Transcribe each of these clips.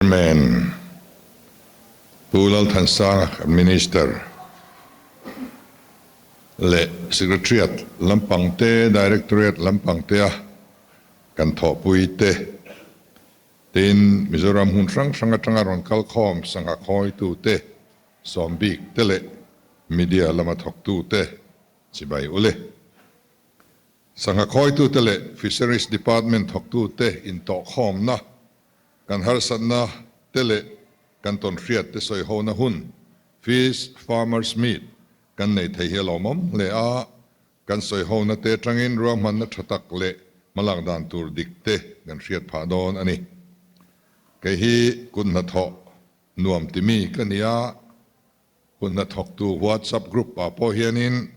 Chairman Pu Lalthansanga kan Minister leh Secretariat lampang te, Directorate lampang tea kan thawhpui te, tin Mizoram hmun hrang hrang atanga rawn kalkhawm sangha khawitu te, sawm bik te leh media lama thawktu te chibai ule. Sangha khawitute leh Fisheries Department thawktute intawhkhawmna, kan harsatna te leh kan tawnhriat te sawihona hun Fish Farmers Meet kan nei thei hi a lawmawm hle a, kan sawihona te atangin ruahmanna tha tak leh hmalak dan tur dik te kan hriat phah dawn a ni. Kei hi kut hnathawh nuam timi ka ni a. Hun hnathawktu WhatsApp group ah pawh hianin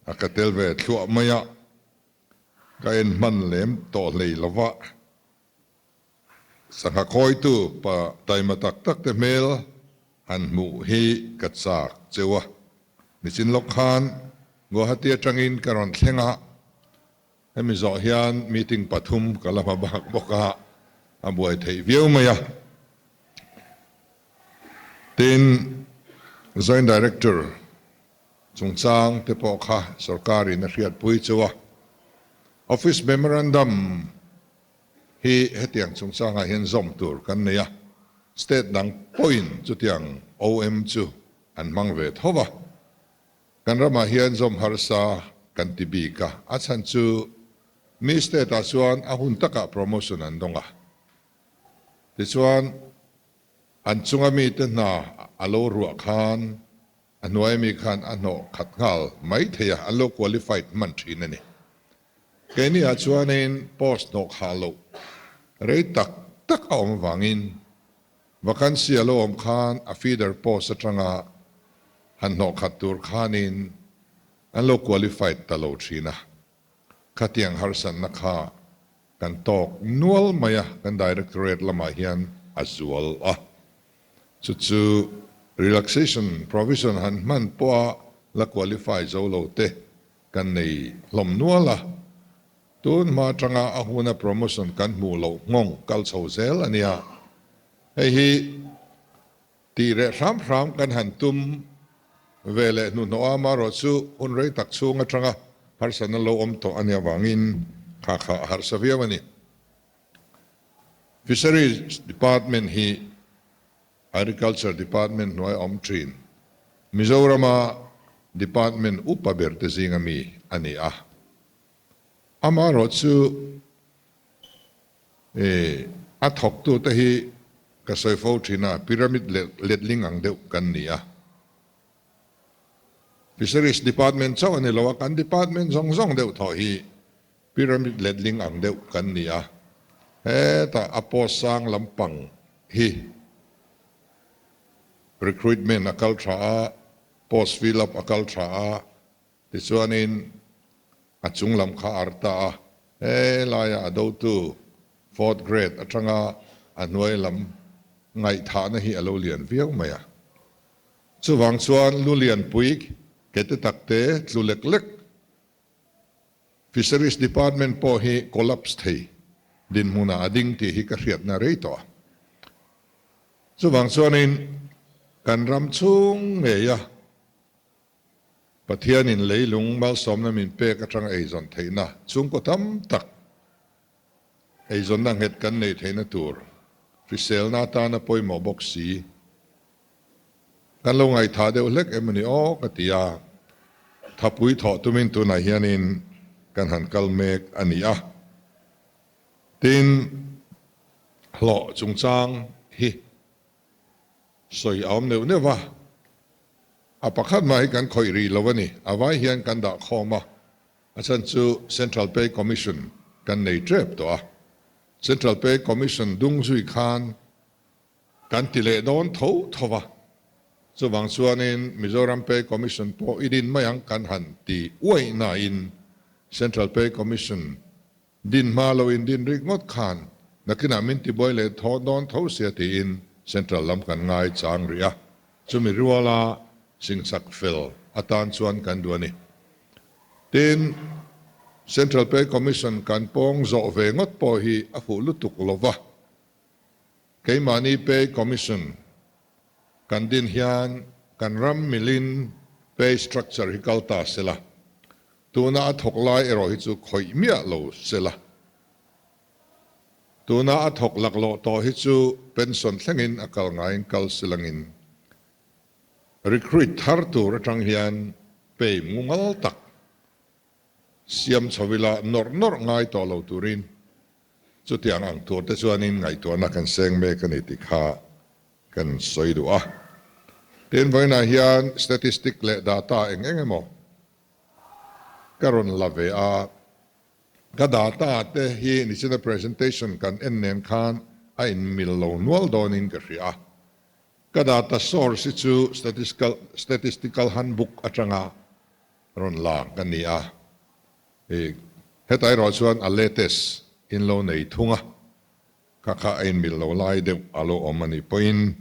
a ka tel ve thluah mai a, ka en hman lem tawh hlei lo va. Sangha khawitu pa taima tak tak te hmel han hmuh hi ka chak cheu a. Nichin lawk khan Guwahati atangin ka rawn thleng a, hemi zawh hian meeting pathum ka la hma bak bawk a, a buai theih viau mai a. Tin, Joint Director chungchang te pawh kha sorkarin a hriatpui chu a. Office Memorandum hi hetiang chungchangah hian zawm tur kan nei a, state dang pawhin chutiang OM chu an hmang ve tho va. Kan ramah hian zawm harsa kan ti bik a, a chhan chu mi state-ah chuan a hun takah promotion an dawng a. Tichuan, an chunga mite hna a lo ruah khan a hnuaia mi khan a hnawh khat nghal mai thei a, an lo qualified hman thin a ni. Keini ah chuanin post hnawh khah loh rei tak tak a awm avangin vacancy a lo awm khan a feeder post atanga han hnawh khat tur khanin an lo qualified ta lo thin a, khatiang harsatna kha Kan tawk nual mai a, kan Directorate lamah hian a zual a. Chu chu relaxation provision han hman pawha la qualify zo lo te kan nei hlawm nual a. Tun hma atanga a huna promotion kan hmuh loh nghawng kal chho zel a nia. Hei hi tih reh hram hram kan han tum ve leh hnuhnawh a, amaherawh chu hun rei tak chhung atanga harsatna lo awm tawh a nih avangin kha kha a harsa viau a ni. Fisheries Department hi Agriculture Department hnuai a awm thin, Mizorama Department upa ber te zinga mi a ni a. Amaherawh chu A thawktute hi ka sawi fo thin a, pyramid letling ang deuh kan ni a. Fisheries Department chauh a ni lo a, kan department zawng zawng deuh thawh hi pyramid letling ang deuh kan ni a. Hetah a post sang lampang hi recruitment a kal tha a, post fill up a kal tha a, Tichuanin a chung lam kha a rta a, he laia a dotu fourth grade atanga a hnuai lam ngaihthahna hi a lo lian viau mai a. Chuvang chuan lu lianpui ke te tak te tlu lek lek Fisheries Department pawh hi collapse thei dinhmunah a ding tih hi ka hriatna rei tawh a. Chuvang chuanin kan ram chhung ngeia Pathianin leilung malsawmna min pek atanga eizawn theihna chhungkaw tam tak eizawnna nghet kan neih theihna tur hriselna atana pawimawh bawk si kan lo ngaihthah deuh hlek em a ni aw ka ti a, thapui thawh tumin tunah hianin kan han kal mek a ni a. Tin, hlawh chungchang hi sawi a awm neuh neuh va, a pakhat mah hi kan khawih rih lo a ni. A vai hian kan dah khawm a, a chhan chu Central Pay Commission kan nei tep tawh a. Central Pay Commission dung zui khan kan ti leh dawn tho tho va, chuvang chuanin Mizoram Pay Commission pawh i din mai ang kan han ti uaih nain Central Pay Commission Din hma lo in din rik ngawt khan nakinah min tibuai leh thaw dawn tho sia tiin Central lam kan ngai chang rih a, chumi ruala singsak fel atan chuan kan duh a ni. Tin, Central Pay Commission kan pawng zawh ve ngawt pawh hi a fuh lutuk lo va. Keimahni Pay Commission kan din hian kan ram milin pay structure hi kal ta sela, tuna a thawk lai erawh hi chu khawih miah lo sela. Tuna a thawk laklawh tawh hi chu pension thlengin a kal ngaiin kal silangin recruit thar tur atang hian pay mumal tak siam chho ila nawrh nawrh ngai tawh lo turin chutiang ang tur te chuanin ngaihtuahna kan seng mek a ni tih kha kan sawi duh a. Tin, vawiinah hian statistic leh data eng eng emaw ka rawn la ve a. Ka data te hi nichina presentation kan en nen khan a inmil lo nual dawnin ka hria a. Ka data source hi chu statistical statistical handbook atanga rawn lang ka ni a. I hetah erawh chuan a latest in lo nei thung a. Kha kha a inmil lo lai deuh a lo awm a nih pawhin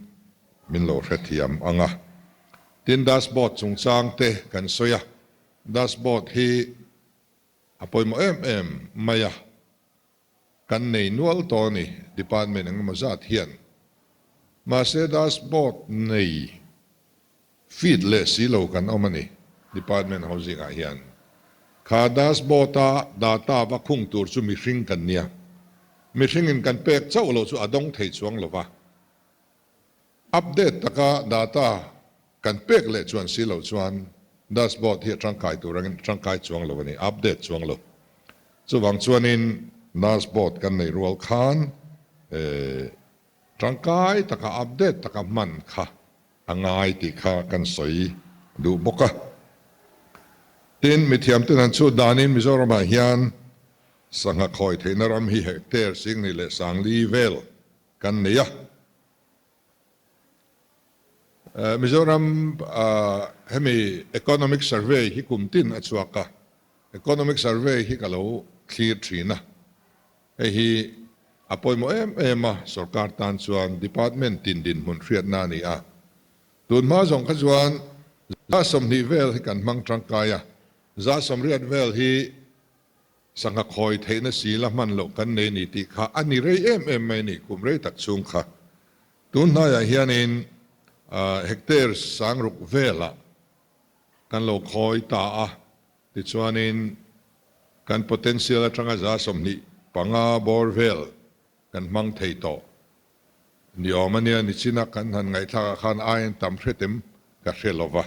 min lo hrethiam ang a. Tin, dashboard chungchang te kan sawi a. Dashboard hi A pawimawh em em mai a, kan nei nual tawh a ni department engemaw zat hian. Mahse dashboard nei feed leh si lo kan awm a ni department ho zingah hian. Kha dashboard a data va khung tur chu mihring kan nia. Mihringin kan pek chauh loh chu a dawng thei chuang lo va. Update taka data kan pek leh chuan si loh chuan dashboard hi a tangkai tur angin a tangkai chuang lo a ni, a update chuang lo. Chuvang chuanin dashboard kan nei rual khan tangkai taka update taka hman kha a ngai tih kha kan sawi duh bawk a. Tin, mithiamten han chhut danin Mizoramah hian sangha khawi theihna ram hi hectare 10,000 leh 4000 vel kan nei a. Mizoram hemi Economic Survey hi kum tin a chhuak a, Economic Survey hi ka lo thlir thin a, hei hi a pawimawh em em a, sorkar tan chuan department tin dinhmun hriatna a ni a. Tun hma zawng kha chuan 20% vel hi kan hmang tangkai a, 80% vel hi Sangha khawi theihna si la hman loh kan nei ni tih kha a ni rei em em mai ni, kum rei tak chhung kha. Tun hnaiah hianin hectare 6000 velah kan lo khawi ta a, tichuanin kan potential atanga 25% bawr vel kan hmang thei tawh ni awm a nia, nichina kan han ngaihthlakah khan aiin tam hretem ka hre lova.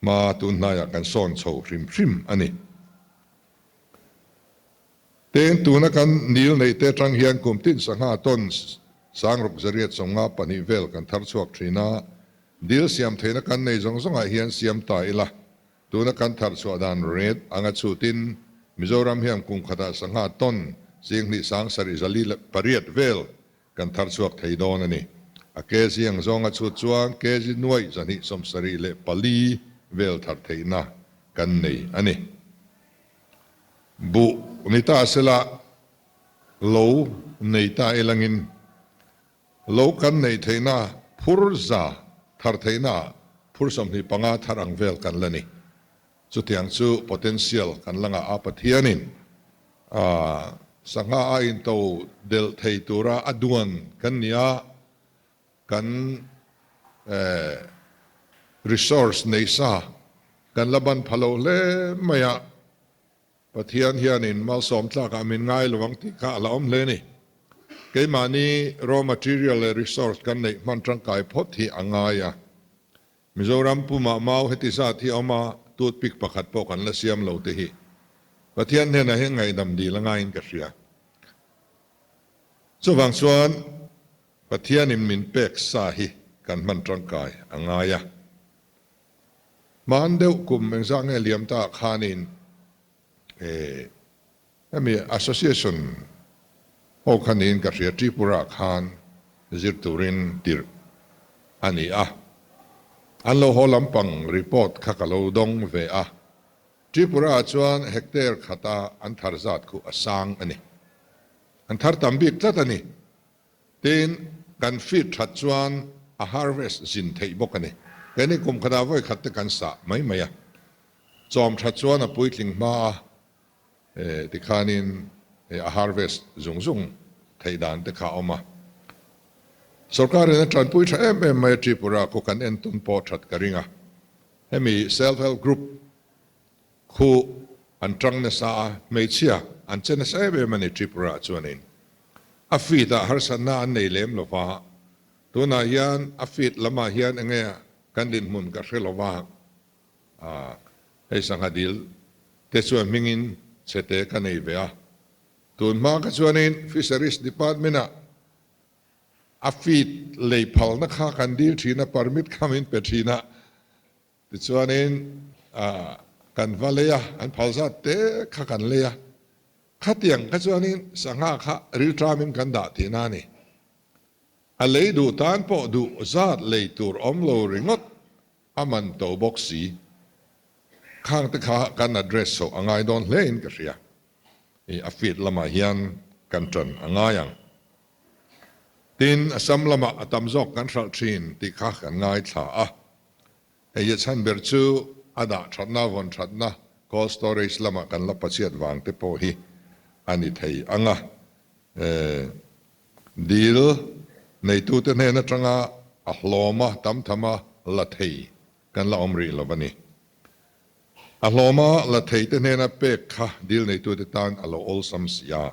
Hma tun hnaiah kan sawn chho hrim hrim a ni. Tin, tuna kan nil neih te atang hian kum tin sangha ton 6852 vel kan thar chhuak thin a, dil siam theihna kan nei zawng zawngah hian siam ta ila, tuna kan thar chhuah dan rate anga chhutin Mizoram hian kum khatah sangha ton 27,748 vel Kan thar chhuak thei dawn a ni. A kg ang zawnga chhut chuan kg 274 vel thar theihna kan nei a ni. Buh ni ta sela lo nei ta ilangin lo kan neih theihna phur za thar theihna phur 25 thar ang vel kan la ni. Chutiang chu potential kan la ngah a, Pathianin sangha a into delh thei tura a duan kan ni a, kan resource nei sa kan la ban pha lo hle mai a, Pathian hianin malsawm tlakah min ngai lo ang tih kha a la awm hle a ni. Keimahni raw material leh resource kan neih hman tangkai phawt hi a ngai a. Mizoram pumah mau heti zat hi a awm a, toothpick pakhat pawh kan la siam lo te hi Pathian hnenah hian ngaihdam dil a ngaiin ka hria. Chuvang chuan Pathianin min pek sa hi kan hman tangkai a ngai a. Hman deuh kum engzah nge liam ta ah khanin eh Hemi association ho kha niin ka hria, Tripura khan zir turin tirh a ni a, an lo haw lampang report kha ka lo dawng ve a, Tripura ah chuan hectare khata an thar zat khu a sang a ni, an thar tam bik tlat a ni. Tin, kan feed that chuan a harvest zin theih bawk a ni. Keini kum khatah vawi khat te kan sah mai mai a, chawm that chuan a puitling hma a, Tikhanin a harvest zung zung theih dan te kha a awm a. Sorkarin a tanpui tha em em mai a Tripura khu kan entawn pawh that ka ring a. Hemi Self Help Group khu an tang nasa a, hmeichhia an che nasa em em a ni Tripura chuanin. A feed ah harsatna an nei lem lo va, tunah hian a feed lamah hian enge kan dinhmun ka hre lo va, hei sangha dil te chuan hmingin chhete ka nei ve a. Tun hma kha chuanin Fisheries Department ah A feed lei phalna kha kan dil thin a, permit kha min pe thin a, tichuanin kan va lei a, an phal zat te kha kan lei a, khatiang kha chuanin sangha kha rilṭamin kan dah tihna a ni. A lei duh tan pawh duh zat lei tur awm lo ringawt a man to bawk si. Khang te kha kan address chhoh a ngai dawn hle in ka hria. A feed lamah hian kan ṭan a ngai ang. Tin, Assam lamah a tam zawk kan hralh thin tih kha kan ngaithla a. Hei hi a chhan ber chu a dah thatna, vawn thatna, cold storage lamah kan la pachiat vang te pawh hi a ni thei ang a. Dil neitute hnen atanga a hlawma tam thama la thei kan la awm rih lo a ni. A hlawma la thei te hnena pek kha dil neitute tan a lo awlsam si a.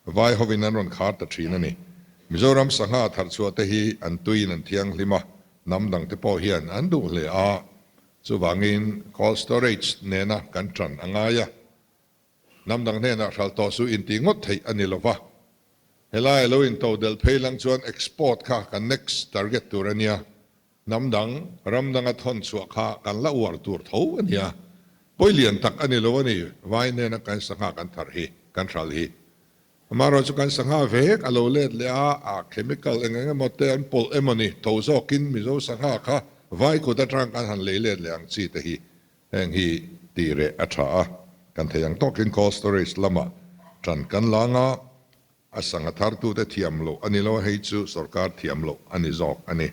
Vai hovin an rawn khar ta thin a ni. Mizoram sangha tharchhuah te hi an tuiin an thianghlim a, hnam dang te pawh hian an duh hle a, chuvangin cold storage nena kan tan a ngai a. Hnam dang hnenah hralh tawh su intih ngawt theih a ni lova. Helai a lo intodelh phei lang chuan export kha kan next target tur a nia. Hnam dang, ram danga thawn chhuah kha kan la uar tur tho a nia. Pawi lian tak a ni lo a ni, vai nena kan sangha kan thar hi, kan hral hi. Amaherawhchu chu kan sangha vek a lo let leh a, a chemical eng eng emaw te an pawlh emaw ni, tho zawkin Mizo sangha kha vai kut atang kan han lei let leh ang chi te hi, heng hi tih reh a tha a. Kan thei ang tawkin cold storage lamah tan kan la ang a, A sangha thartute thiam loh a ni lo a, hei chu sorkar thiam loh a ni zawk a ni.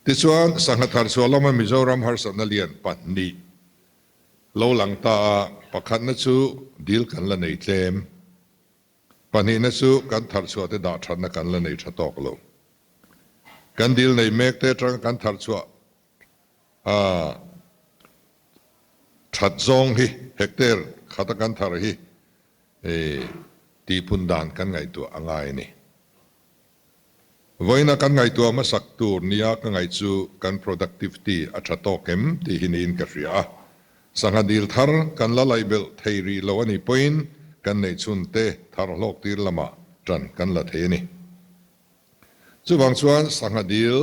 Tichuan, sangha thar chhuah lama Mizoram harsatna lian pahnih lo lang ta a, pakhatna chu dil kan la nei tlem, pahnihna chu kan thar chhuahte dah thatna kan la nei tha tawk lo. Kan dil nei mekte atanga kan thar chhuah a that zawng hi hectare khata kan thar hi Hei tihpun dan kan ngaihtuah a ngai a ni. Vawiina kan ngaihtuah hmasak tur nia ka ngaih chu kan productivity a tha tawk em tih hi niin ka hria a. Sangha dil thar kan la laih belh thei rih lo a nih pawhin kan neih chhun te thar hlawk tir lamah tan kan la thei a ni. Chuvang chuan sangha dil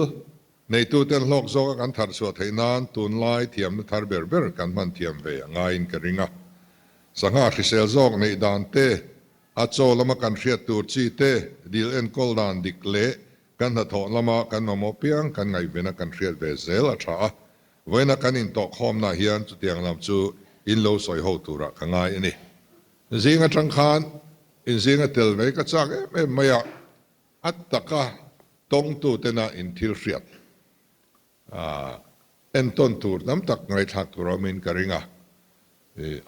neituten hlawk zawka kan thar chhuah theih nan tunlai thiamna thar ber ber kan hman thiam ve a ngaiin ka ring a. Sangha hrisel zawk neih dan te, a chaw lama kan hriat tur chi te, dil enkawl dan dik leh kan hnathawh lama kan mamawh piang kan ngaihvena kan hriat ve zel a tha a. Vawiina kan intawhkhawmnaah hian chutiang lam chu in lo sawi ho turah ka ngai a ni. Zing atang khan inzinga tel ve ka chak em em mai a, a taka tawngtutena in thil hriat a entawn tur tam tak ngaihthlak tur awmin ka ring a.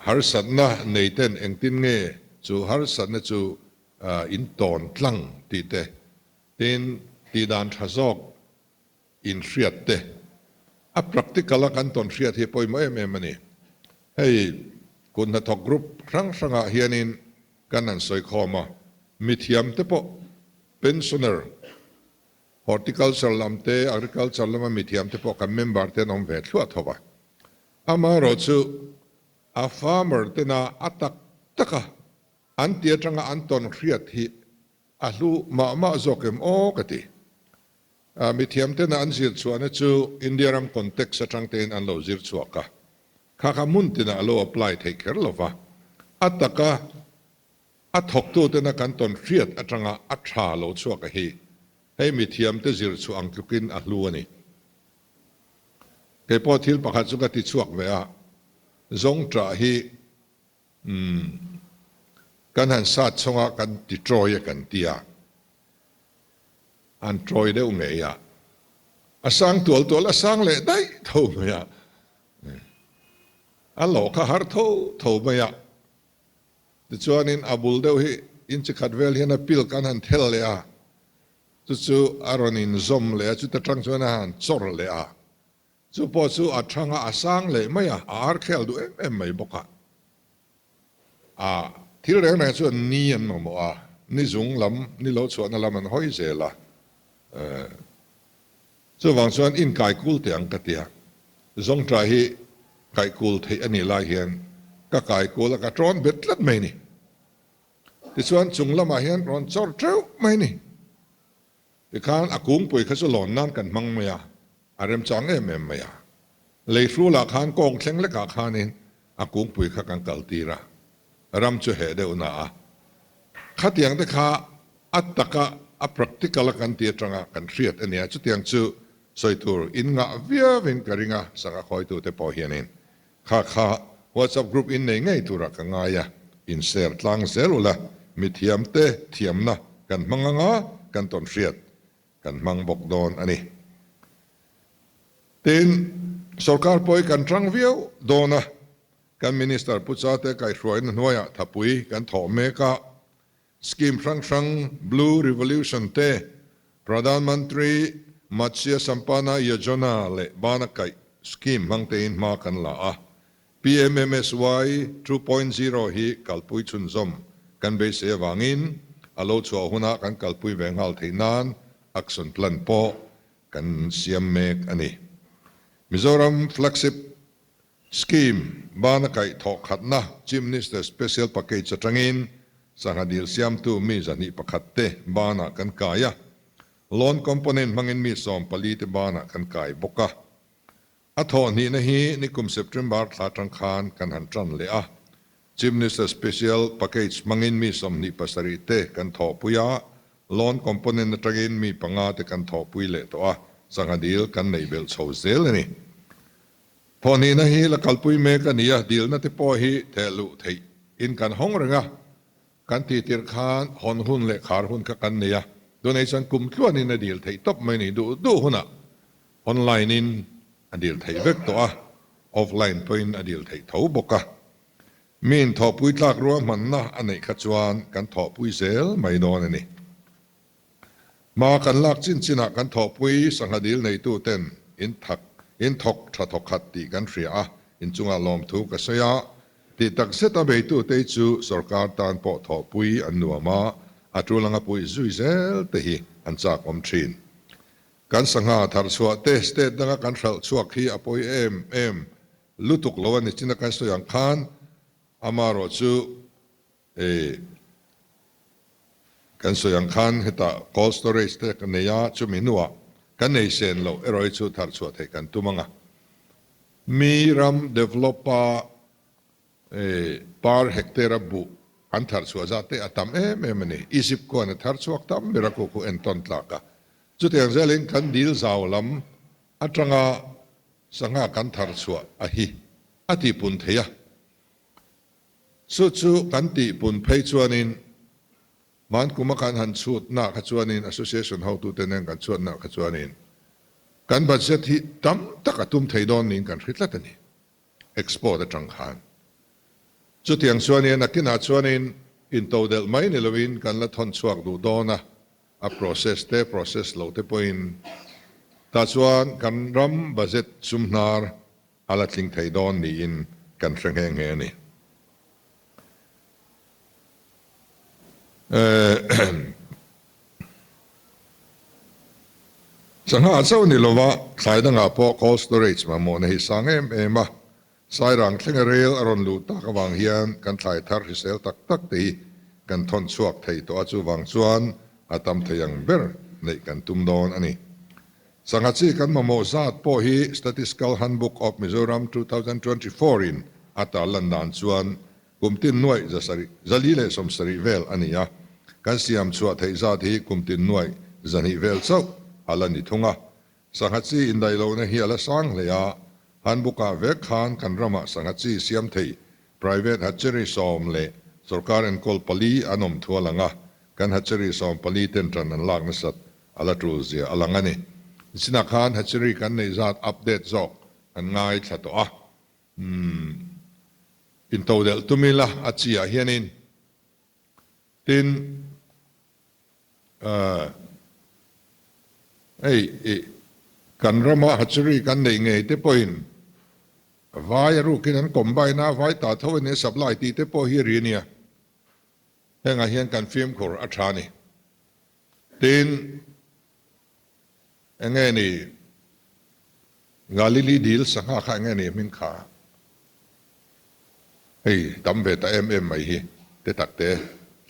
Harsatna neiten engtin nge chu harsatna chu in tawn tlang tih te, tin tihdan tha zawk inhriat te, a practical a kan tawn hriat hi pawimawh em em a ni. Hei kut hnathawk group hrang hrangah hianin kan han sawi khawm a, mithiam te pawh pensioner, horticulture lam te, agriculture lama mithiam te pawh kan member te an awm ve thluah tho va. Amaherawhchu a farmer tena a tak taka an ti atanga an tawn hriat hi a hlu mah mah zawk em aw ka ti. Mithiam tena an zir chhuahna chu India ram context atang tein an lo zir chhuak a, kha kha hmun tinah a lo apply theih kher lo va, a taka a thawktu tena kan tawn hriat atanga a tha lo chhuak a hi hei mithiam te zir chhuah ang tlukin a hlu a ni. Kei pawh thil pakhat chu ka ti chhuak ve a, zawngṭah hi umm kan han sat chhawng a kan ti ṭawi a kan ti a, An tawi deuh ngei a, a sang tual tual a sang leh daih tho mai a, a lawh kha har tho tho mai a, tichuanin a bul deuh hi inchi khat vel hian a pil kan han thel leh a. Chu chu a rawn inzawm leh a, chuta tang chuan a han chawr leh a. Chu pawh chu a thang a, a sang leh mai a, a ar khel duh em em mai bawk a. A thil reng reng chuan ni an mamawh a, ni zung lam, ni lo chhuahna lam an hawi zel a. Chuvang chuan inkai kul teh ang ka ti a, zawngṭai hi kaih kul theih a nih lai hian ka kai kul a, ka ṭawn bet tlat mai ni. Tichuan chung lamah hian rawn chawr ṭeuh mai ni. Tikhan a kungpui kha chu lawn nan kan hmang mai a, a remchang em em mai a. Lei hrulah khan kawng thleng lekah khanin a kungpui kha kan kaltir a, ram chu heh deuh na a. Khatiang te kha a taka a practical a kan ti atanga kan hriat a nia, chutiang chu sawi tur in ngah viauin ka ring a, sangha khawitute pawh hianin kha kha WhatsApp group in nei ngei turah ka ngai a, in share tlang zel ula, mithiamte thiamna kan hmang anga kan tawn hriat kan hmang bawk dawn a ni. Tin, sorkar pawh hi kan tang viau dawn a, kan Minister Pu Chate kaihhruaina hnuaiah thapui kan thawh mek a, scheme hrang hrang Blue Revolution te, Pradhan Mantri Matsya Sampana Yojana leh Bana Kaih scheme hmang tein hma kan la a, PMMSY 2.0 hi kalpui chhunzawm kan beisei avangin a lo chhuah hunah kan kalpui ve nghal theih nan action plan pawh kan siam mek a ni. Mizoram Flagship Scheme bana kaih thawh khatna Chief Minister Special Package atangin sangha dil siamtu mi 201 te banah kan kai a, loan component hmangin mi 14 te banah kan kai bawk a. A thawh hnihna hi nikum September thla atang khan kan han tan leh a, Chief Minister Special Package hmangin mi 27 te kan thawhpui a, loan component atangin mi panga te kan thawhpui leh tawh a, sangha dil kan neih belh chho zel a ni. Thawh hnihna hi la kalpui mek a ni a, dilna te pawh hi theh luh theih in kan hawng reng a, kan tih tirh khan hawn hun leh khar hun kha kan nei a, tunei chuan kum tluanin a dil theih tawp mai a ni, duh duh hunah Online in a dil theih vek tawh a, offline pawhin a dil theih tho bawk a. Miin thawhpui tlak ruahmanna a neih kha chuan kan thawhpui zel mai dawn a ni. Hma kan lak chin chinah kan thawhpui sangha dil neitu ten in thak in thawk tha thawk khat tih kan hria a, inchungah lawmthu ka sawi a, tih tak zeta beitute chu sorkar tan pawh thawhpui an nuam a, a tul anga puih zui zel te hi an chak awm thin. Kan sangha thar chhuah te state danga kan hralh chhuak hi a pawi em em lutuk lo a ni chin a kan sawi ang khan amarawh chu e kan sawi ang khan hetah cold storage te kan nei a chumi hnuah kan nei sen loh erawh hi chu thar chhuah theih kan tum ang a mi ram develop a Par hectare a buh an thar chhuah zat te a tam em em a ni. Egypt khuan a thar chhuak tam ber a khu khu entawn tlak a. Chutiang zelin kan dil zau lam atanga sangha kan thar chhuah a hi a tihpun thei a. Chu chu kan tihpun phei chuanin Hmankuma kan han chhutna kha chuanin Association hotute nen kan chhuatna kha chuanin kan budget hi tam tak a tum thei dawn niin kan hre tlat a ni. Export atang khan. Chutiang chuanin nakinah chuanin intodelh mai ni loin kan la thawn chhuak duh dawn a, a process te process lo te pawhin tah chuan kan ram budget sum hnar a la tling thei dawn niin kan hre nghe nghe a ni. Sangha chauh ni lova thlai dangah pawh cold storage mamawhna hi sang em em a, Sairang thlenga rel a rawn luh tak avang hian kan thlai thar hrisel tak tak te hi kan thawn chhuak thei tawh a, chuvang chuan a tam thei ang ber neih kan tum dawn a ni. Sangha chi kan mamawh zat pawh hi Statistical Handbook of Mizoram 2024 in a tarlan dan chuan Kum tin nuaih zasarih, 470 vel a ni a, kan siam chhuah theih zat hi kum tin nuaih 200 vel chauh a la ni thung a. Sangha chi indaih lohna hi a la sang hle a, Handbook-ah vek khan kan ramah sangha chi siam thei private hatchery 10 leh sorkar enkawl pali an awm thu a lang a, kan hatchery 14 ten ṭan an lak nasat a la ṭul zia a lang a ni. Nichinah khan hatchery kan neih zat update zawk an ngaithla tawh a. Umm, intodelh tum ila a chi ah hianin tin ahh. Hei i kan rama hatchery kan neih ngei te pawhin vai a rukin an combine a, vai ta tho a nia supply tih te pawh hi ri a nia. Hengah hian kan fimkhur a tha a ni. Tin, enge ni Galili dil sangha kha enge ni hming kha? Hei tam ve ta em em mai hi te tak te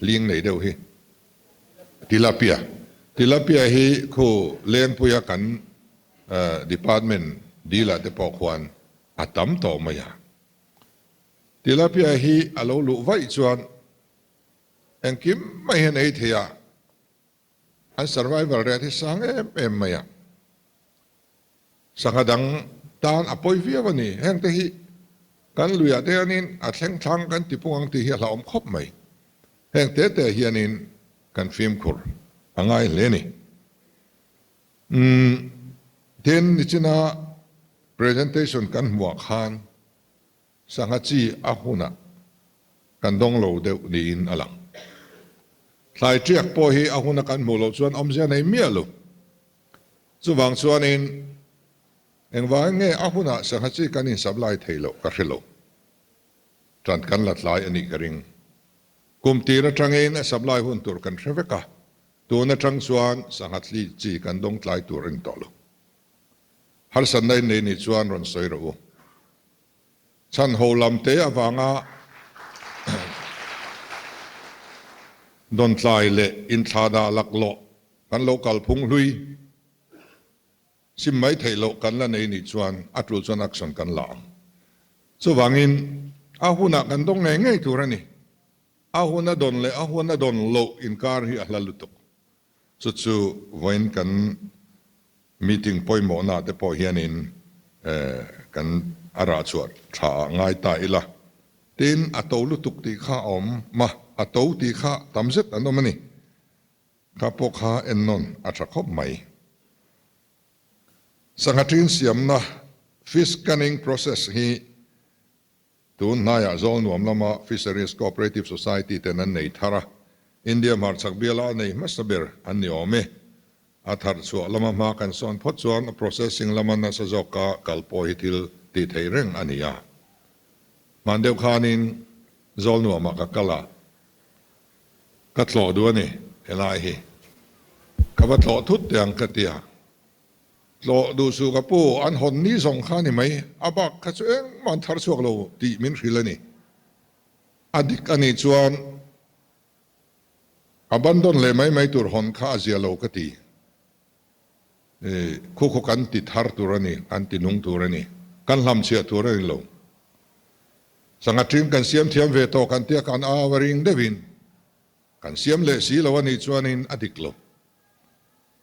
hling nei deuh hi. Tilapia. Tilapia hi khu Lengpuia kan department dil ah te pawh khuan a tam tawh mai a. Tilapia hi a lo luh vaih chuan engkim mai hian ei thei a. An survival rate hi sang em em mai a, sangha dang tan a pawi viau a ni. Heng te hi kan luiah te hianin a thleng thlang kan ti pung ang tih hi a hlauhawm khawp mai. Heng te te hianin kan fimkhur a ngai hle a ni. Umm, tin nichina presentation kan hmuah khan Sangha chi a hunah kan dawng lo deuh niin a lang. Thlai ṭiak pawh hi a huna kan hmuh loh chuan awmzia nei miah lo. Chuvang chuanin engvangin nge a hunah sangha chi kan insupply thei loh ka hre lo. Ṭan kan la tlai a nih ka ring. Kum tir aṭangin a supply hun tur kan hre vek a, tun aṭang chuan sangha thli chi kan dawng tlai tur a ni tawh lo. Harsatna in nei nih chuan rawn sawi rawh u. Chhan ho lam te avanga dawntlai leh inthlahdah laklawh kan lo kalphung hlui sim mai theih loh kan la nei nih chuan a tul chuan action kan la ang. Chuvangin a hunah kan dawng ngei ngei tur a ni. A hun a dawn leh a hun a dawn loh inkar hi a hla lutuk. Chu chu vawiin kan meeting pawimawhna te pawh hianin kan a rah chhuah tha ah ngai ta ila. Tin, a to lutuk tih kha a awm a, a to tih kha tam zet an awm a ni. Kha pawh kha ennawn a tha khawp mai. Sangha ṭin siamna, fish canning process, hi Tun hnaiah Zawlnuam lama Fisheries Cooperative Society ten an nei thar a, India hmarchhak biala a nei hmasa ber an ni awm e. A thar chhuah lama hma kan sawn phawt chuan a processing lama nasa zawka kal pawh hi thil tih theih reng a ni a. Hman deuh khanin Zawlnuamah ka kal a, ka tlawh duh a ni helai hi. Ka va tlawh thut teh ang ka ti a. Tlawh duh suh ka pu, an hawn ni zawng kha ni mai, a bak kha chu engmah an thar chhuak lo tih min hrilh a ni. A dik a nih chuan abandon leh mai mai tur hawn kha a zia lo ka ti. Khu khu kan ti thar tur a ni, kan ti nung tur a ni, kan hlamchhiah tur a ni lo. Sangha ṭing kan siam thiam ve tawh kan tia kan au a ring deuhin kan siam leh si lo a nih chuanin a dik lo.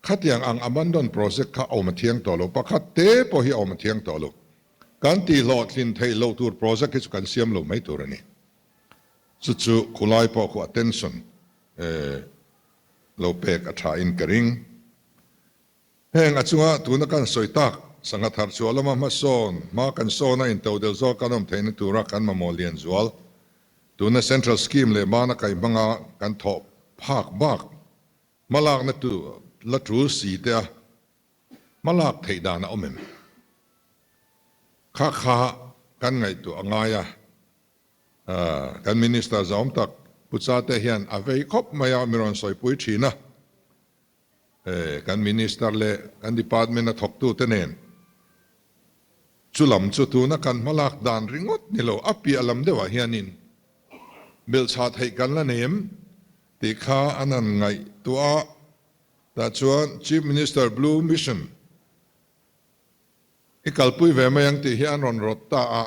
Khatiang ang abandon project kha awm a thiang tawh lo, pakhat te pawh hi a awm a thiang tawh lo. Kan tihhlawhtlin theih loh tur project hi chu kan siam lo mai tur a ni. Chu chu khulai pawh khu attention lo pek a tha in ka ring. Heng a chunga tuna kan sawi tak, sangha thar chhuah lama hmasawn, hma kan sawn a intodel zawk kan awm theihna tura kan mamawh lian zual, tuna central scheme leh bana kaihmanga kan thawh phak bak Hmalakna tu la tul si te a hmalak theih dan a awm em? Kha kha kan ngaihtuah a ngai a, kan Minister zahawm tak Pu Chate hian a vei khawp mai a, mi rawn sawipui thin a, kan Minister leh kan Department a thawktute nen chu lam chu tuna kan hmalak dan ringawt ni lo, a piah lam deuhah hianin belhchhah theih kan la nei em? Tih kha an han ngaihtuah a, tah chuan Chief Minister Blue Mission i kalpui ve mai ang tih hi an rawn rawt ta a,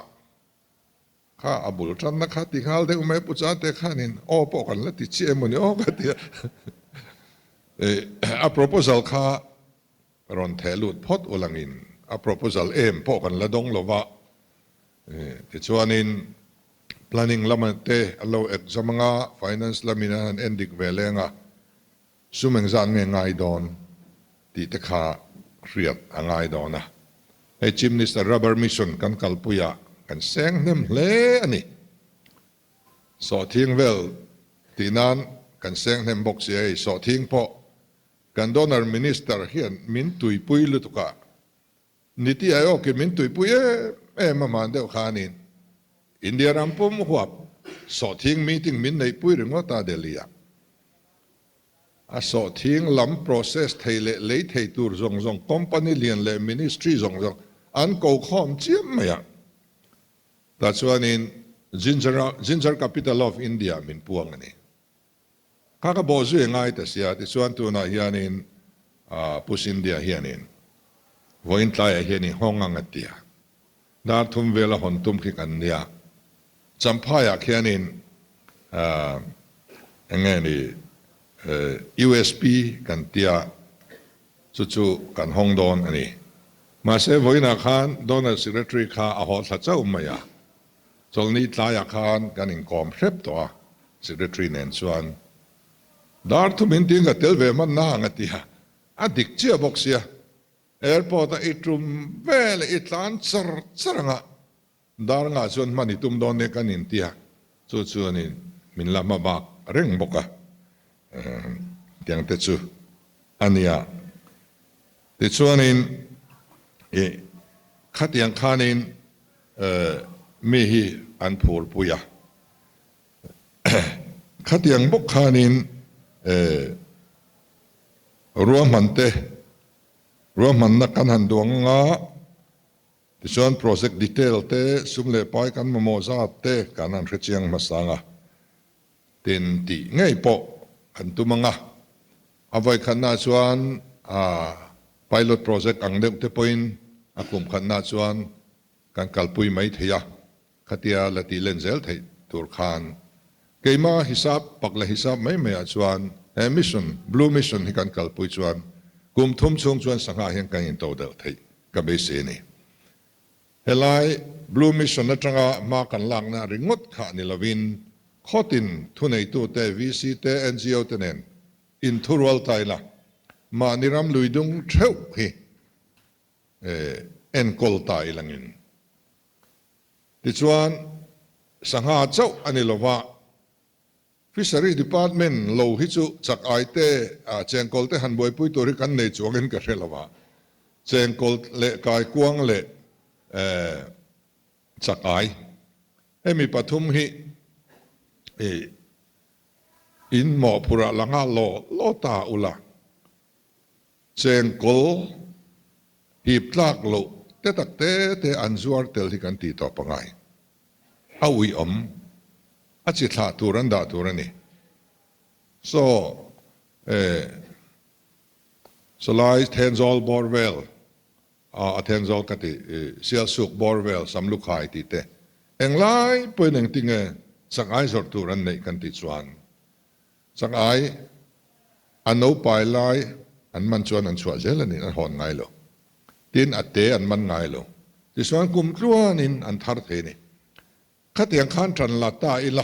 kha a bul tanna kha ti nghal deuh mai Pu Chate khanin aw pawh kan la ti chiah emawni aw ka ti a, a proposal kha rawn theh lut phawt ulangin a proposal em pawh kan la dawng lova, tichuanin Planning lama te an lo exam anga, Finance lamin an han en dik ve leng a, sum engzat nge ngai dawn tih te kha hriat a ngai dawn a. Hei Chief Minister Rubber Mission kan kalpuiah kan seng hnem hle a ni. Sawhthing vel tih nan kan seng hnem bawk si a, hei sawhthing pawh. Kan Donor Minister hian min tuipui lutuk a, Niti Aayog-in min tuipui em em a hman deuh khanin India ram pum huap sawhthing meeting min neihpui ringawt a Delhi-ah. A sawhthing lam process thei leh lei thei tur zawng zawng company lian leh ministry zawng zawng an ko khawm chiam mai a. Tah chuanin Ginger Ginger Capital of India min puang a ni. Kha ka bawh zui ngai ta sia, tichuan tunah hianin Pu Scindia hianin vawiin tlaiah hian i hawng ang a ti a, dar thum vela hawn tum khi kan nia. Champhaiah khianin eng nge ni USP kan tia, chu chu kan hawng dawn a ni. Mahse vawiinah khan Donor Secretary kha a haw thla chauh mai a. Chawlhni tlaiah khan kan inkawm hrep tawh a, Secretary nen chuan dar thum in tin ka tel ve hman na ang a ti a, a dik chiah bawk sia. Airport a i tum vel i tlan char char ang a, dar ngah chuan hman i tum dawn nia kan inti a, chu chuanin min la hma bak reng bawk a, tiang te chu a nia. Tichuanin i khatiang khanin mi hi an phurpui a, khatiang bawk khanin ruahman te, ruahmanna kan han duang anga tichuan project detail te, sum leh pai kan mamawh zat te kan han hrechiang hmasa anga tin tih ngei pawh kan tum anga A vawikhatnaah chuan pilot project ang deuh te pawhin a kum khatnaah chuan kan kalpui mai thei a, khatia la tih len zel theih tur khan keima hisap pak leh hisap mai maiah chuan he mission, Blue Mission hi kan kalpui chuan kum thum chhung chuan sangha hian kan into delh theih ka beisei a ni. Helai Blue Mission atanga hma kan lakna ringawt kha ni lovin khawtin thuneitute, VC te, NGO te nen inthurual ta ila mahni ram lui dung theuh hi enkawl ta ilangin. Tichuan sangha chauh a ni lova, Fisheries Department lo hi chu chak ai te chengkawl te han buaipui tur hi kan nei chuangin ka hre lo a, chengkawl leh kaikuang leh chak ai hemi pathum hi in mawhphurh ah la nghal law law ta ula, chengkawl hip tlak loh te tak te te an zuar tel hi kan tih tawh pangai. A uiawm, a chi thlah tur an dah tur a ni. Saw, eh, sawlai Thenzawl bawr vel, ah a Thenzawl ka ti, eh, Sialsuk bawr vel, Samlukhai tih te, englai pawhin engtinge Sangai zawrh tur an neih kan tih chuan Sangai a no pai lai an man chuan an chhuah zel a ni, an hawn ngai lo. Tin, a te an man ngai lo. Tichuan kum tluanin an thar thei a ni. Khatiang khan ṭan la ta ila,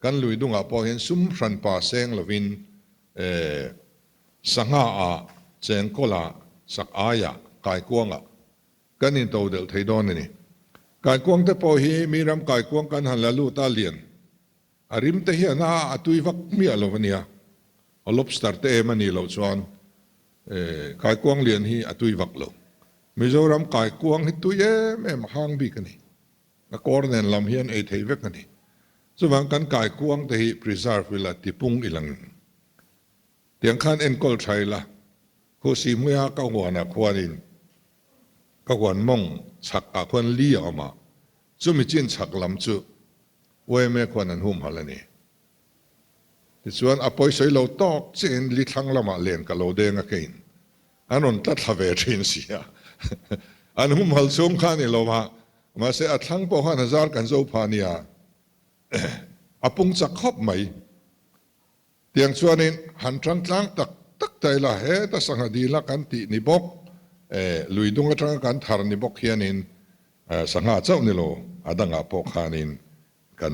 kan lui dungah pawh hian sum hranpa seng lovin sangha ah, chengkawl ah, sak aiah, kaikuangah kan into delh thei dawn a ni. Kaikuang te pawh hi mi ram kaikuang kan han la lut a lian A rim te hian a a tui vak miah lo a nia. A lobster te em a nih loh chuan kaikuang lian hi a tui vak lo. Mizoram kaikuang hi tui em em a hang bik a ni. A kawr nen lam hian ei thei vek a ni. Chuvang kan kaikuang te hi preserve ila tipung ilang tiang khan enkawl tha ila Khusi hmuia ka huanah khuanin ka huan mawng chhak ah khuan li a awm a, chumi chin chhak lam chu YMA khuan an humhalh a ni. Tichuan a pawisawi lo tawk chiahin li thlang lamah len ka lo deng a keiin an rawn tla thla ve thin si a. An humhalh chhung kha a ni lo va, mahse a thlang pawh khan a zar kan zo pha nia, a pung chak khawp mai. Tiang chuanin han tang tlang tak tak ta ila heta sangha dila kan tih ni bawk, lui dung atanga kan thar ni bawk hianin sangha chauh ni lo a dangah pawh khanin kan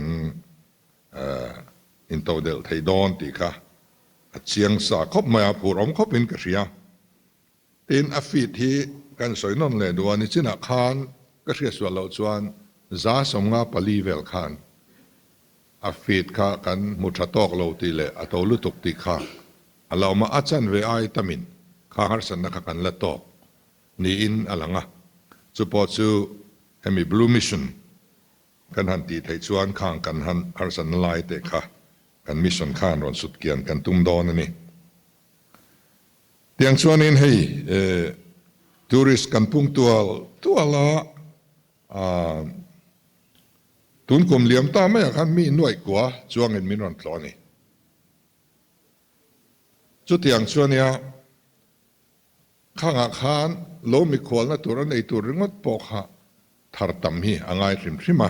intodelh thei dawn tih kha a chiang sa khawp mai a, phur awm khawpin ka hria. Tin, a feed hi kan sawi nawn leh duh a, nichinah khan ka hriatsual loh chuan 154 vel khan a feed kha kan hmu tha tawk lo tih leh a to lutuk tih kha a la awm a, a chanve ai tamin kha harsatna kha kan la tawk niin a lang a, chu pawh chu hemi Blue Mission kan han tih theih chuan khang kan han harsatna lai te kha kan mission khan rawn sut kian kan tum dawn a ni. Tiang chuanin hei tourist kan pung tual tual a, tun kum liam ta maiah khan mi nuaih kua chuangin min rawn tlawh a ni. Chutiang chuania Khangah khan lo mikhualna tur a nei tur ringawt pawh kha thar tam hi a ngai hrim hrim a,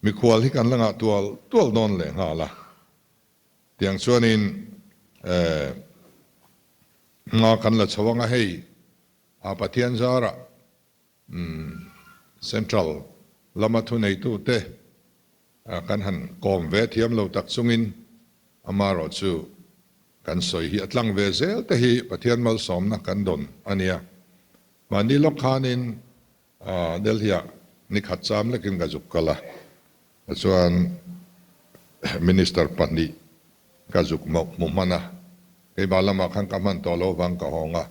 mikhual hi kan la ngah tual tual dawn leh nghal a. Tiang chuanin hma kan la chho anga hei a Pathian zarah Central lama thuneitute kan han kawm ve thiam lo tak chungin amaherawh chu kan sawi hi a tlang ve zel te hi Pathian malsawmna kan dawn a nia. Mahni lawk khanin Delhi-ah nikhat cham lekin ka zuk kal a, chuan Minister pahnih ka zuk hmu hman a, keimah lamah khan ka hman tawh lo vang ka hawng a.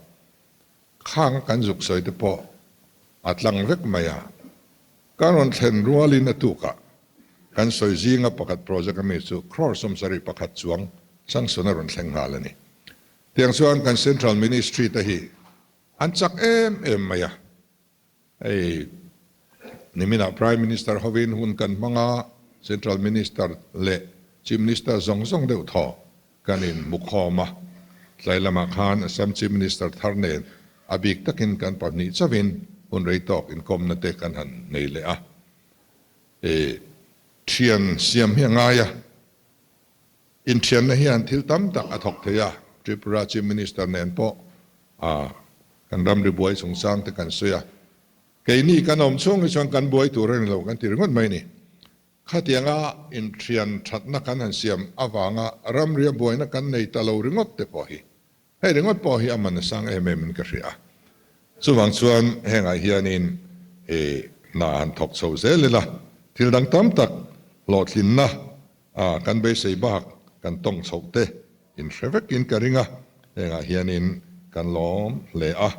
Khang kan zuk sawi te pawh a tlang vek mai a, kan rawn thlen rualin a tukah kan sawi zinga pakhat project ami chu crore 71 chuang sanction a rawn thleng nghal a ni. Tiang chuan kan Central Ministry te hi an chak em em mai a, Hei niminah Prime Minister hovin hun kan hmang a, Central Minister leh Chief Minister zawng zawng deuh thaw kan inhmu khawm a. Tlai lamah khan Assam Chief Minister thar nen a bik takin kan pahnih chauhin hun rei tawk inkawmna te kan han nei leh a. Thian siam hi a ngai a, Inthianna hian thil tam tak a thawk thei a, Tripura Chief Minister nen pawh kan ramri buai chungchang te kan sawi a, keini kan awm chhung hi chuan kan buai tur a ni lo kan ti ringawt mai a ni. Khatianga inthian thatna kan han siam avanga ramria buaina kan nei ta lo ringawt te pawh hi Hei ringawt pawh hi a man a sang em em in ka hria a, chuvang chuan hengah hianin i hna han thawk chho zel ila, thil dang tam tak hlawhtlinna a kan beisei bak kan tawng chhoh te in hre vekin ka ring a, hengah hianin kan lawm hle a,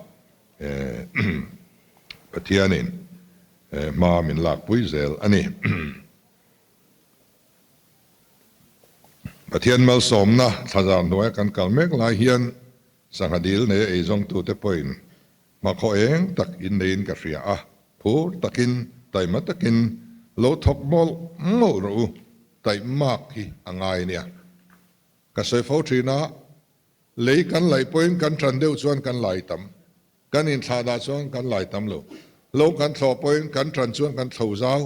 Pathianin hma min lakpui zel a ni. Pathian malsawmna thlazar hnuaia kan kal mek lai hian sangha dil neia eizawngtute pawhin hmakhaw eng tak inneiin ka hria a, phur takin, taima takin lo thawk mawlh mawlh rawh u, taihmak hi a ngai nia. Ka sawi fo thin a, lei kan laih pawhin kan tan deuh chuan kan lai tam, kan inthlahdah chuan kan lai tam lo, lo kan thlawh pawhin kan tan chuan kan thlo zau.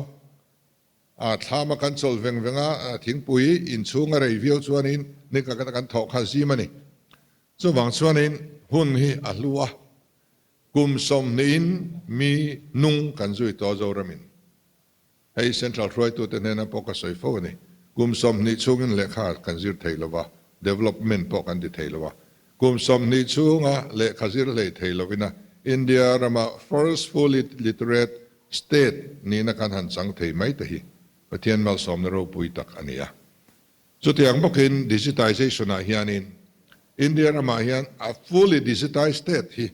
A thlam a kan chawlh veng veng a, thingpui inchhung a rei viau chuanin ni ka kan thawh kha zim a ni. Chuvang chuanin hun hi a hlu a, kum sawmhnihin mi nung kan zui tawh Zoramin. Hei Central hruaitute hnena pawh ka sawi fo a ni. Kum 20 chhungin lehkha kan zir thei lo va, development pawh kan ti thei lo a. Kum 20 chhunga lehkha zir hlei thei lovina India rama first fully literate State nihna kan han chang thei mai te hi Pathian malsawmna ropui tak a ni a. Chutiang bawkin digitization ah hianin India ramah hian a fully digitized state hi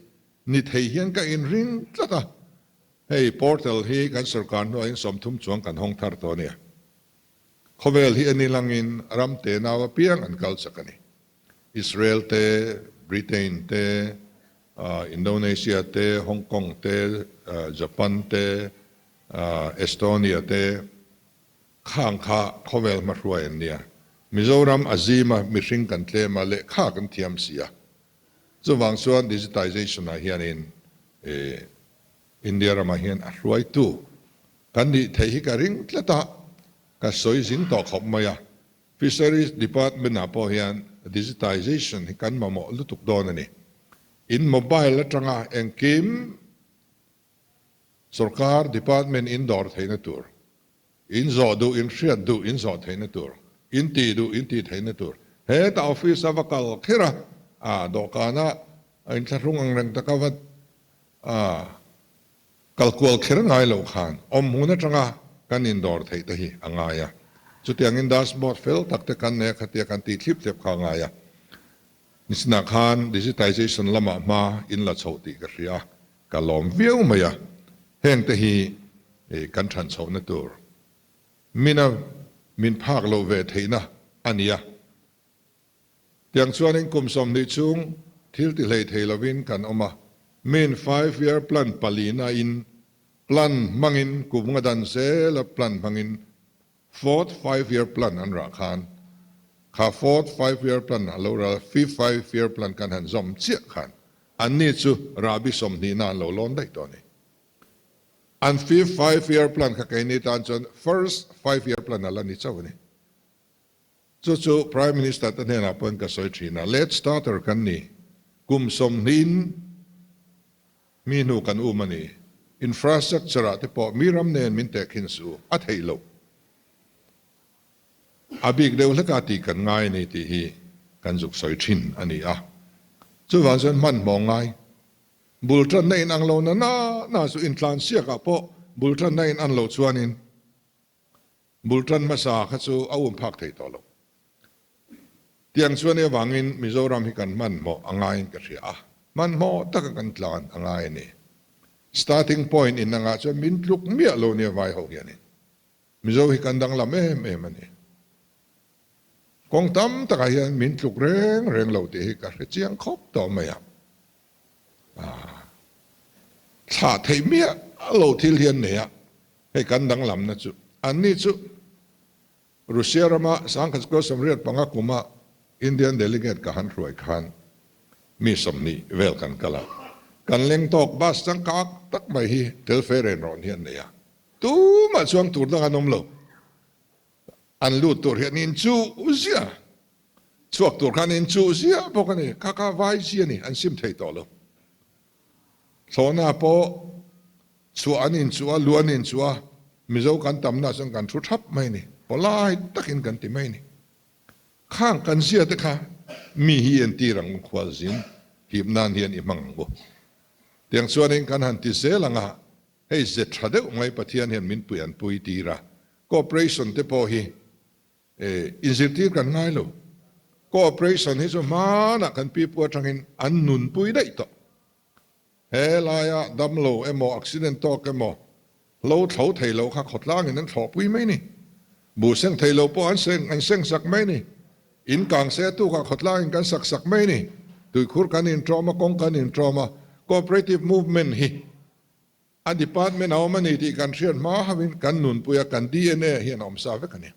ni thei hian ka inring tlat a. Hei portal hi kan sorkar hnuaiin 30 chuang kan hawng thar tawh a nia. Khawvel hi en ilangin ram tenau apiang an kal chak a ni. Israel te, Britain te, Indonesia te, Hong Kong te, Japan te, Estonia te khang kha khawvel hmahruai an nia. Mizoram a zim a, mihring kan tlem a, lehkha kan thiam si a. Chuvang chuan digitization ah hianin India ramah hian a hruaitu kan nih theih hi ka ring tlat a, ka sawi zing tawh khawp mai a. Fisheries Department ah pawh hian digitization hi kan mamawh lutuk dawn a ni. In mobile atanga engkim sorkar department in dawr theihna tur, in zawh duh, in hriat duh in zawh theihna tur, in tih duh in tih theihna tur, hetah office a va kal kher a, ah dawhkana inthlahrung ang reng taka va ah Kal kual kher ngai loh khan awm hmun atanga kan indawr theih te hi a ngai a. Chutiangin dashboard fel tak te kan nei a khatia kan tih thlip thlep kha a ngai a. Nisinah khan digitization lamah hma in la chhoh tih ka hria a, ka lawm viau mai a. Hengte hi kan than chhohna tur mina min phak loh ve theihna a ni a. Tiang chuanin kum 20 chhung thil ti hlei thei lovin kan awm a, min five year plan palina in plan hmangin kum nga dan zela plan hmangin Fourth five year plan an rah khan kha fourth five year plan a lo ral fifth five year plan kan han zawm chiah khan anni chu rahbi 20 na an lo lawn daih tawh a ni. An fifth five year plan kha keini tan chuan first five year plan a la ni chauh a ni. Chu chu Prime Minister te hnenah pawhin ka sawi thin a, late starter kan ni, kum 20 in Mi hnu kan um a ni. Infrastructure ah te pawh mi ram nen min tehkhin suh u, a theih loh. A bik deuh hlek a tih kan ngai a ni tih hi kan zuk sawi thin a ni a. Chuvang chuan hmanhmawh ngai. Bul tanna in ang lo na na na chu intlansiak ah pawh bul tanna in an loh chuanin Bul tan hmasa kha chu a um phak thei tawh lo. Tiang chuan i avangin Mizoram hi kan hmanhmawh a ngaiin ka hria a, hmanhmawh taka kan tlan a ngai a ni. Starting point in angah chuan min tluk miah lo nia vai ho hianin. Mizo hi kan danglam em em a ni. Kawng tam takah hian min tluk reng reng lo tih hi ka hre chiang khawp tawh mai a. Thlah theih miah lo thil hi an nei a. Hei kan danglamna chu anni chu Russia rama 1985 kuma Indian delegate ka han hruai khan mi 20 vel kan kal a, kan leng tawk bus changkang tak mai hi tel fe ren rawn hi an nei a, tumah chuang tur dang an awm lo, an lut tur hi an inchuh ziah, chhuak tur kha an inchuh ziah bawk a ni, kha kha vai chi a ni, an sim thei tawh lo. Thlawhna pawh chhuah an inchuh a, luh an inchuh a, Mizo kan tamna chuan kan thu thap mai a ni, pawlai takin kan ti mai a ni. Khang kan zia te kha mi hi entir ang u, khualzin hip nan hian i hmang ang u. Tiang chuanin kan han ti zel ang a, hei ze tha deuh mai Pathian hian min pui an pui tir a, cooperation te pawh hi Inzirtir kan ngai lo. Cooperation hi chu hmanah kan pipu atangin an nunpui daih tawh. He laia damlo emaw accident tawk emaw hlo thlo thei lo kha khawtlangin an thlawhpui mai ni. Buh seng thei lo pawh an seng an seng sak mai ni. In kang se tukah khawtlangin kan sak sak mai ni. Tuikhur kan intawm a, kawng kan intawm a, cooperative movement hi A department a awm a ni tih kan hriat hma hauhin kan nunpui a, kan dna hian a awm sa vek a ni.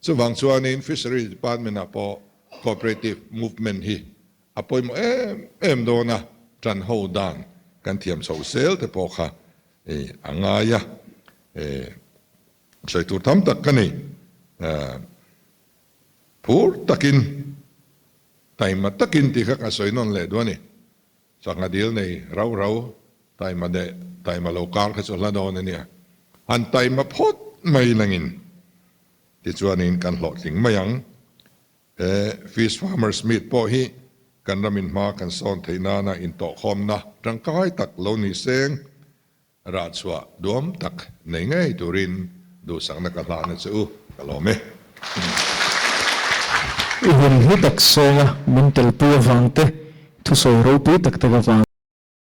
Chuvang chuanin Fisheries Department ah pawh cooperative movement hi a pawimawh em em dawn a, tan ho dan kan thiam chho zel te pawh kha a ngai a, sawi tur tam tak ka nei. Phur takin, taima takin tih kha ka sawi nawn leh duh a ni. Sangha dil nei rau rau taima leh taima lo kar kha chu hla dawn a nia. Han taima phawt mai langin tichuanin kan hlawhtling mai ang. He Fish Farmers Meet pawh hi kan ramin hma kan sawn theih nana intawhkhawmna tangkai tak lo ni seng. Rah chhuah duam tak nei ngei turin duhsakna ka hlahna che u ka lawm e. I hun hlu tak sawnga min telpui avang te, thusawi ropui tak tak avang.